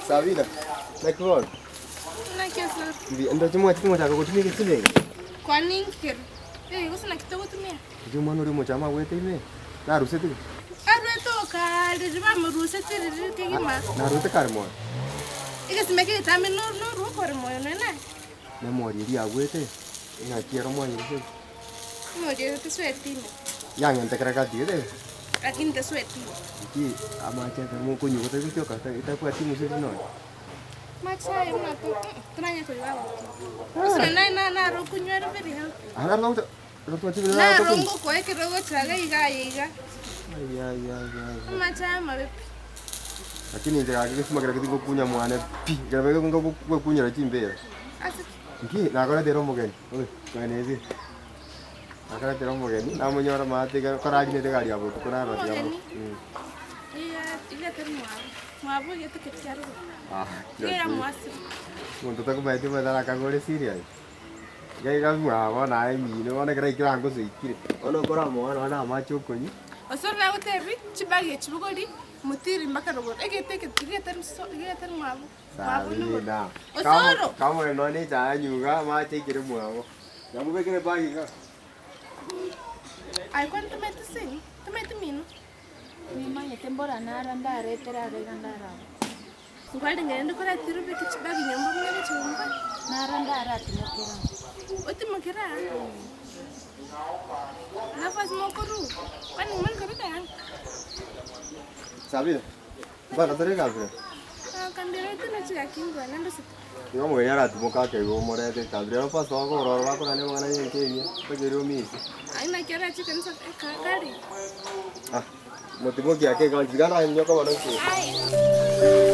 Sabina, naki bono? Naki ase Mbuya, ndoche mwachete mochaka gotumia egesima eke? Kwani nkere? Eh, gose naki togotumia? Inche omwana oria omochama agwete ime, narusete gose? Arwete oka riria bamorusete riria kegima. Narwete kare moyo? Egesima eke egetambe nor norwo okore moyo nonye naye. Nemori eria agwete, ng'aki ero mwanyerusete? Emori ere tesweti ime. Yang'ente kera gatigete? Lakini tesweti ime. Inki amache ekero mokonywa gotari gotioka tabwati moseti nonye? Amache aye buna to toranya koywa agokia. Gose nonye naye naro okonywa ere very healthy. Naro ngokoa ekero ogochaga iga aye iga. Amache aya amabe pi. Lakini inche gaki gesima keria tingokunya mwane pi, ekero ngokunyera chimbera. Ase ki? Nki nakoretera omogeni, oi kwenezi, nakoretera omogeni namonyora maate iga korarinete egari ya botuko narora tiga Omogeni? Iga iga tari mwabo. Mwabo iga toketi kiaroro. Ah, Iga yamoasire. Omonto otakomaeti omanyete arakage ore serious. Iga iga mwabo naye emino bono ekero aikire ango soikire, bono okoramoa nonya na amache okonywa. Osoro nagotebi, chibagi echi bogori, motiri mpaka rogoro, egete eke tiga getari so iga getari mwabo, mwabo nogoro. Sabina, Osoro! kamogeni nonya na echae anywe iga amache aikire mwabo, namobekere ebagi iga. Aye kwani tomaeti semi? Tomaeti mino? Nimanyete mbora nara ndaretere aro iga ndaraba. Nkwarenge rende koratire obeke chibagi nyomba buna egechumba. Nara ndaratimokera. Otimokera? Alafu ase mokorwa, kwani moni kobeka yanga? Sabina, mbana tore kabira? Kambira oito nachigaki ngwana ndosete. Igo omogeni aratimoke akegwa omorete kabira ero pastor akogora ororo akogania amang'ana ya enka eria, mpaka omisi. Aye naki orache ekanisa kare? Ah, motimoki ake iga tiga naye nyoka bono nki. Aye.